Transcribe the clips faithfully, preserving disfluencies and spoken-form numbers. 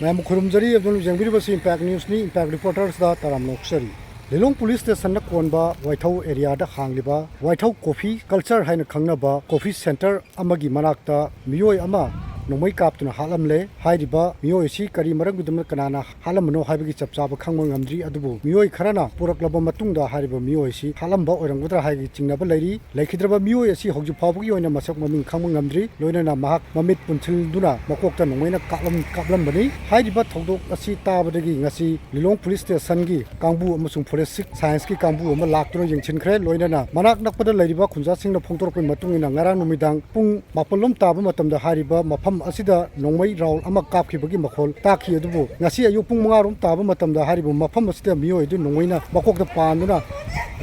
ꯃꯌꯥꯝꯕꯨ ꯈꯨꯔꯨꯝꯖꯔꯤ꯫ ꯑꯗꯨꯅ ꯌꯦꯡꯕꯤꯔꯤꯕꯁꯤ impact ꯅ꯭ꯌꯨꯁꯅꯤ꯫ Impact ꯔꯤꯄꯣꯔꯇꯔꯁꯇ ꯇꯔꯥꯝꯅ ꯑꯣꯛꯆꯔꯤ꯫ ꯂꯤꯂꯣꯡ ꯄꯨꯂꯤꯁ ꯁ꯭ꯇꯦꯁꯟꯅ ꯀꯣꯟꯕ ꯋꯥꯏꯊꯧ ꯑꯦꯔꯤꯌꯥꯗ ꯍꯥꯡꯂꯤꯕ ꯋꯥꯏꯊꯧ ꯀꯣꯐꯤ ꯀꯜꯆꯔ ꯍꯥꯏꯅ ꯈꯪꯅꯕ ꯀꯣꯐꯤ ꯁꯦꯟꯇꯔ ꯑꯃꯒꯤ ꯃꯅꯥꯛꯇ ꯃꯤꯑꯣꯏ ꯑꯃ ꯅꯣꯡꯃꯩ ꯀꯥꯞꯇꯨꯅ ꯍꯥꯠꯂꯝꯂꯦ꯫ ꯍꯥꯏꯔꯤꯕ ꯃꯤꯑꯣꯏ ꯑꯁꯤ ꯀꯔꯤ ꯃꯔꯝꯒꯤꯗꯃꯛ ꯀꯅꯥꯅ ꯍꯥꯠꯂꯝꯕꯅꯣ ꯍꯥꯏꯕꯒꯤ ꯆꯞ ꯆꯥꯕ ꯈꯪꯕ ꯉꯝꯗ꯭ꯔꯤ꯫ ꯑꯗꯨꯕꯨ ꯃꯤꯑꯣꯏ ꯈꯔꯅ ꯄꯨꯔꯛꯂꯕ ꯃꯇꯨꯡꯗ ꯍꯥꯏꯔꯤꯕ ꯃꯤꯑꯣꯏ ꯑꯁꯤ ꯍꯥꯠꯂꯝꯕ ꯑꯣꯏꯔꯝꯒꯗ꯭ꯔꯥ ꯍꯥꯏꯕꯒꯤ ꯆꯤꯡꯅꯕ ꯂꯩꯔꯤ꯫ ꯂꯩꯈꯤꯗ꯭ꯔꯕ ꯃꯤꯑꯣꯏ ꯑꯁꯤ ꯍꯧꯖꯤꯛ ꯐꯥꯎꯕꯒꯤ ꯑꯣꯏꯅ ꯃꯁꯛ ꯃꯃꯤꯡ ꯈꯪꯕ ꯉꯝꯗ꯭ꯔꯤ꯫ ꯂꯣꯏꯅꯅ ꯃꯍꯥꯛ ꯃꯃꯤꯠ ꯄꯨꯟꯁꯤꯟꯗꯨꯅ ꯃꯀꯣꯛꯇ ꯅꯣꯡꯃꯩꯅ ꯀꯥꯞꯂꯝ-, ꯀꯥꯞꯂꯝꯕꯅꯤ꯫ ꯍꯥꯏꯔꯤꯕ ꯊꯧꯗꯣꯛ ꯑꯁꯤ ꯇꯥꯕꯗꯒꯤ ꯉꯁꯤ ꯂꯤꯂꯣꯡ ꯄꯨꯂꯤꯁ ꯁ꯭ꯇꯦꯁꯟꯒꯤ ꯀꯥꯡꯕꯨ ꯑꯃꯁꯨꯡ ꯐꯣꯔꯦꯟꯁꯤꯛ ꯁꯥꯏꯟꯁꯀꯤ ꯀꯥꯡꯕꯨ ꯑꯃ ꯂꯥꯛꯇꯨꯅ ꯌꯦꯡꯁꯤꯟꯈ꯭ꯔꯦ꯫ ꯂꯣꯏꯅꯅ ꯃꯅꯥꯛ ꯅꯛꯄꯗ ꯂꯩꯔꯤꯕ ꯈꯨꯟꯖꯥꯁꯤꯡꯅ ꯐꯣꯡꯗꯣꯔꯛꯄꯒꯤ ꯃꯇꯨꯡ ꯏꯟꯅ ꯉꯔꯥꯡ ꯅꯨꯃꯤꯗꯥꯡ ꯄꯨꯡ ꯃꯥꯄꯜ ꯂꯣꯝ ꯇꯥꯕ ꯃꯇꯝꯗ ꯍꯥꯏꯔꯤꯕ ꯃꯐꯝ ꯑꯁꯤꯗ ꯅꯣꯡꯃꯩ ꯔꯥꯎꯟ ꯑꯃ ꯀꯥꯞꯈꯤꯕꯒꯤ ꯃꯈꯣꯜ ꯇꯥꯈꯤ꯫ ꯑꯗꯨꯕꯨ ꯉꯁꯤ ꯑꯌꯨꯛ ꯄꯨꯡ ꯃꯉꯥ ꯔꯣꯝ ꯇꯥꯕ ꯃꯇꯝꯗ ꯍꯥꯏꯔꯤꯕ ꯃꯐꯝ ꯑꯁꯤꯗ ꯃꯤꯑꯣꯏ ꯑꯗꯨ ꯅꯣꯡꯃꯩꯅ ꯃꯀꯣꯛꯇ ꯄꯥꯟꯗꯨꯅ,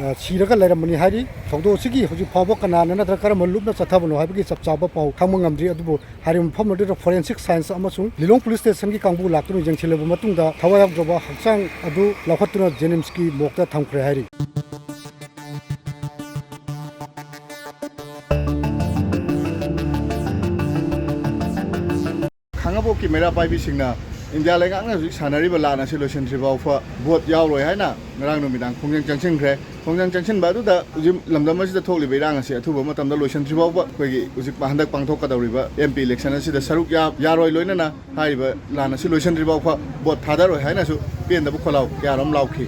ꯑ, ꯁꯤꯔꯒ ꯂꯩꯔꯝꯕꯅꯤ ꯍꯥꯏꯔꯤ꯫ ꯊꯧꯗꯣꯛ ꯑꯁꯤꯒꯤ ꯍꯧꯖꯤꯛ ꯐꯥꯎꯕ ꯀꯅꯥꯅ ꯅꯠꯇ꯭ꯔꯒ ꯀꯔꯝꯕ ꯂꯨꯞꯅ ꯆꯠꯊꯕꯅꯣ ꯍꯥꯏꯕꯒꯤ ꯆꯞ ꯆꯥꯕ ꯄꯥꯎ ꯈꯪꯕ ꯉꯝꯗ꯭ꯔꯤ꯫ ꯑꯗꯨꯕꯨ ꯍꯥꯏꯔꯤꯕ ꯃꯐꯝ ꯑꯗꯨꯗ ꯐꯣꯔꯦꯟꯁꯤꯛ ꯁꯥꯏꯟꯁ ꯑꯃꯁꯨꯡ ꯂꯤꯂꯣꯡ ꯄꯨꯂꯤꯁ ꯁ꯭ꯇꯦꯁꯟꯒꯤ ꯀꯥꯡꯕꯨ ꯂꯥꯛꯇꯨꯅ ꯌꯦꯡꯁꯤꯜꯂꯕ ꯃꯇꯨꯡꯗ ꯊꯋꯥꯏ ꯌꯥꯎꯗ꯭ꯔꯕ ꯍꯛꯆꯥꯡ ꯑꯗꯨ ꯂꯧꯈꯠꯇꯨꯅ ꯖꯦꯅꯤꯝꯁꯀꯤ ꯃꯣꯔꯒꯇ ꯊꯝꯈ꯭ꯔꯦ ꯍꯥꯏꯔꯤ꯫ ꯈꯥꯡꯉꯕꯣꯛꯀꯤ ꯃꯩꯔꯥ ꯄꯥꯏꯕꯤꯁꯤꯡꯅ ꯏꯟꯗꯤꯌꯥ ꯂꯩꯉꯥꯛꯅ ꯍꯧꯖꯤꯛ ꯁꯥꯟꯅꯔꯤꯕ ꯂꯥꯟ ꯑꯁꯤ ꯂꯣꯏꯁꯤꯟꯗ꯭ꯔꯤ ꯐꯥꯎꯕ ꯚꯣꯠ ꯌꯥꯎꯔꯣꯏ ꯍꯥꯏꯅ ꯉꯔꯥꯡ ꯅꯨꯃꯤꯗꯥꯡ ꯈꯣꯡꯖꯪ ꯆꯪꯁꯤꯟꯈ꯭ꯔꯦ꯫ ꯈꯣꯡꯖꯪ ꯆꯪꯁꯤꯟꯕ ꯑꯗꯨꯗ ꯍꯧꯖꯤꯛ ꯂꯝꯗꯝ ꯑꯁꯤꯗ ꯊꯣꯛꯂꯤꯕ ꯏꯔꯥꯡ ꯑꯁꯤ ꯑꯊꯨꯕ ꯃꯇꯝꯗ ꯂꯣꯏꯁꯤꯟꯗ꯭ꯔꯤ ꯐꯥꯎꯕ ꯑꯩꯈꯣꯏꯒꯤ ꯍꯧꯖꯤꯛ ꯍꯟꯗꯛ ꯄꯥꯡꯊꯣꯛꯀꯗꯧꯔꯤꯕ ꯑꯦꯝ ꯄꯤ ꯏꯂꯦꯛꯁꯟ ꯑꯁꯤꯗ ꯁꯔꯨꯛ ꯌꯥ-, ꯌꯥꯔꯣꯏ꯫ ꯂꯣꯏꯅꯅ ꯍꯥꯏꯔꯤꯕ ꯂꯥꯟ ꯑꯁꯤ ꯂꯣꯏꯁꯤꯟꯗ꯭ꯔꯤ ꯐꯥꯎꯕ ꯚꯣꯠ ꯊꯥꯗꯔꯣꯏ ꯍꯥꯏꯅꯁꯨ ꯄꯦꯟꯗꯕ ꯈꯣꯜꯂꯥꯎ ꯀꯌꯥ ꯑꯃ ꯂꯥꯎꯈꯤ꯫